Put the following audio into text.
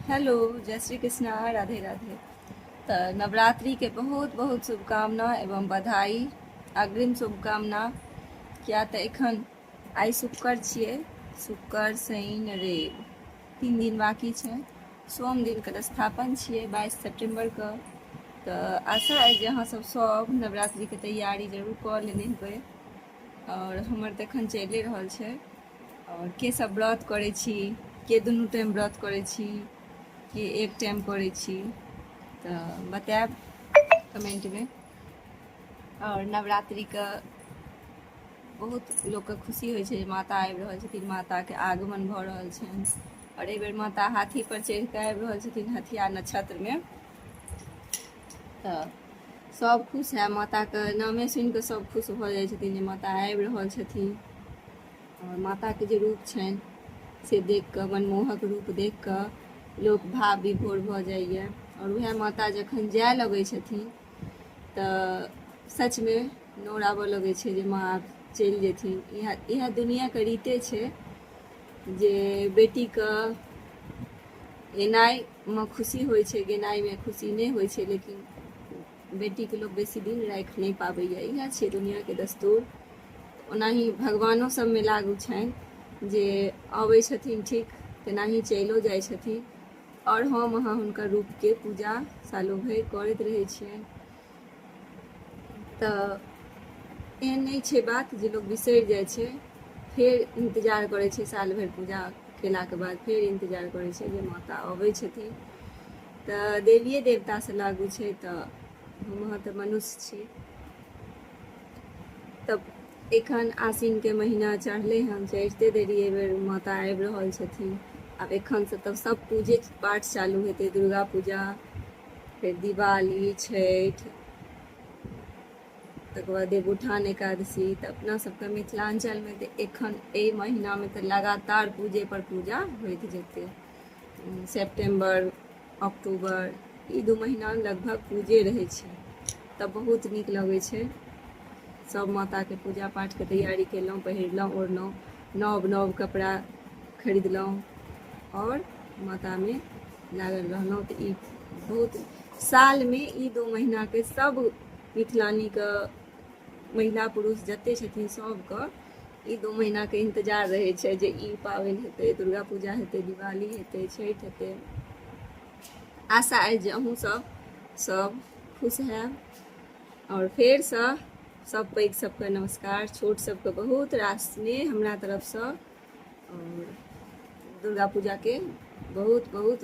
Hello, जय श्री कृष्णा, राधे राधे। तऽ नवरात्रिके बहुत बहुत शुभकामना एवं बधाई, अग्रिम शुभकामना। किया तऽ एखन आइ शुक्र छियै, शुक्र शनि रवि 3 दिन बाकी छै। सोम दिन कलशस्थापन छियै 22 सेप्टेम्बरके। तऽ आशा अइ जे अहाँ सब सब नवरात्रिके तैयारी जरूर कऽ लेने हेबै, आओर हमर तऽ एखन चलिए रहल छै। आओर के सब व्रत करै छी, के दुनू टाइम व्रत करै छी, के एक टाइम करै छी, तऽ बतायब कमेंटमे। आओर नवरात्रिके बहुत लोकके खुशी होइ छै जे माता आबि रहल छथिन, माताके आगमन भऽ रहल छनि। आओर एहि बेर माता हाथी पर चढ़ि कऽ आबि रहल छथिन हथिया नक्षत्रमे, तऽ सब खुश है। माताके नामे सुनि कऽ सब खुश भऽ जाइ छथिन जे माता आबि रहल छथिन। आओर माताके जे रूप छनि से देख कऽ, मनमोहक रूप देख कऽ लोक भाव विभोर भऽ जाइए। आओर उएह माता जखन जाय लगै छथिन तऽ सचमे नोर आबऽ लगै छै जे माँ आब चलि जेथिन। इएह इएह दुनिआँके रीते छै जे बेटीके एनाइमे खुशी होइ छै, गेनाइमे खुशी नहि होइ छै, लेकिन बेटीके लोक बेसी दिन राखि नहि पाबैए। इएह छै दुनिआँके दस्तूर। ओनाही भगवानो सभमे लागू छनि जे अबै छथिन ठीक तेनाही चलिओ जाइ छथिन, आओर हम अहाँ हुनकर रूपके पूजा सालो भरि करैत रहै छियनि। तऽ एहन नहि छै बात जे लोक बिसरि जाइ छै, फेर इन्तजार करै छै साल भरि पूजा केलाके बाद, फेर इन्तजार करै छै जे माता अबै छथिन। तऽ देविए देवतासँ लागू छै, तऽ हम अहाँ तऽ मनुष्य छी। तब एखन आसिनके महीना चढ़लै हन, चढ़िते देरी एहिबेर माता आबि रहल छथिन। आब एखनसँ तब सब पूजे पाठ चालू हेतै, दुर्गा पूजा, फेर दिवाली, छठि, तकर बाद देवउठान एकादशी। तऽ अपना सबके मिथिलाञ्चलमे तऽ एखन एहि महीनामे तऽ लगातार पूजे पर पूजा होइत जेतै। सेप्टेम्बर अक्टूबर ई 2 महीना लगभग पूजे रहै छै, तऽ बहुत नीक लगै छै। सब माताके पूजा पाठके तैयारी केलहुँ, पहिरलहुँ ओढ़लहुँ, नव नव कपड़ा खरीदलहुँ आओर मातामे लागल रहलहुँ। तऽ ई बहुत सालमे ई 2 महीनाके सब मिथिलानीके महिला पुरुष जते छथिन सबके ई 2 महीनाके इन्तजार रहै छै जे ई पाबनि हेतै, दुर्गा पूजा हेतै, दिवाली हेतै, छठि हेतै। आशा अछि जे अहूँ सब सब खुश हैब। आओर फेरसँ सब पैघ सबके नमस्कार, छोट सबके बहुत रास स्नेह हमरा तरफसँ, आओर दुर्गा पूजाके बहुत बहुत।